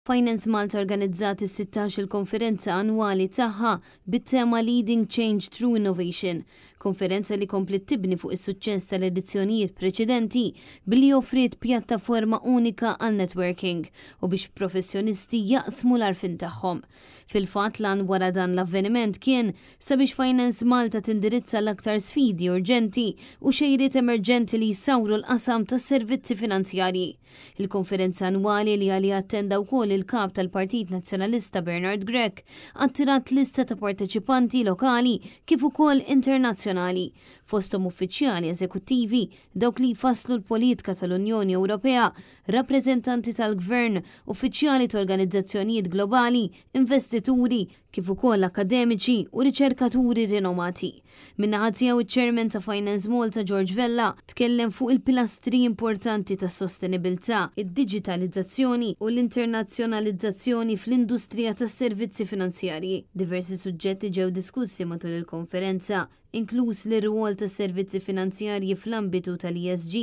Finance Malta organizzat is-16 il-konferenza annwali tagħha bit-tema Leading Change Through Innovation, konferenza li kompliet tibni fuq is-suċċess tal-edizzjonijiet preċedenti billi offriet pjattaforma unika għal networking u biex professjonisti jaqsmu l-għarfien tagħhom. Fil-fatt, l-għan wara dan l-avveniment kien sabiex Finance Malta tindirizza l-aktar sfidi urġenti u xejriet emerġenti li jsawru l-qasam tas-servizzi finanzjarji. Il-konferenza annwali, li għaliha attenda wkoll il-kap tal-Partit Nazzjonalista Bernard Grech, attirat lista ta' parteċipanti lokali kif ukoll internazzjonali, fosthom uffiċjali eżekuttivi, dawk li jfasslu l-politika tal-Unjoni Ewropea, rappreżentanti tal-gvern, uffiċjali ta' organizzazzjonijiet globali, investituri, kif ukoll akademiċi u riċerkaturi rinomati. Min-naħa tiegħu, iċ-Chairman ta' Finance Malta George Vella tkellem fuq il-pilastri importanti tas sostenibilità, id-diġitalizzazzjoni u l-internazzjonalizzazzjoni fl-industrija tas-servizzi finanzjarji. Diversi suġġetti ġew diskussi matul il-konferenza, inkluż l-irwol tas-servizzi finanzjarji fl-ambitu tal-ESG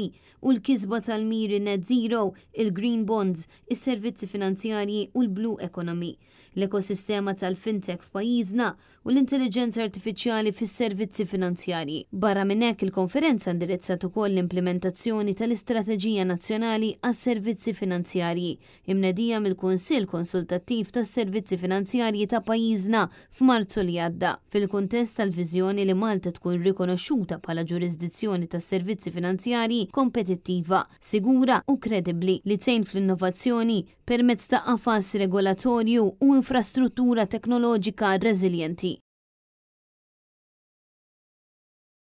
u l-kisba tal-miri net zero, il-green bonds, is-servizzi finanzjarji u l-blue economy, l-ekosistema tal-fintech f'pajjiżna u l-intelligenza artifiċjali fis-servizzi finanzjarji. Barra minn hekk, il-konferenza indirizzat ukoll l-implementazzjoni tal-Istrateġija Nazzjonali għas-Servizzi Finanzjarji imnedija mill-Kunsill Konsultattiv tas-Servizzi Finanzjarji ta' pajjiżna f'Marzu li għadda, fil-kuntest tal-viżjoni li Malta tkun rikonoxxuta bħala ġurisdizzjoni tas-servizzi finanzjarji kompetittiva, sigura u kredibbli li tgħin fl-innovazzjoni permezz ta' qafas regolatorju u infrastruttura teknoloġika reżiljenti.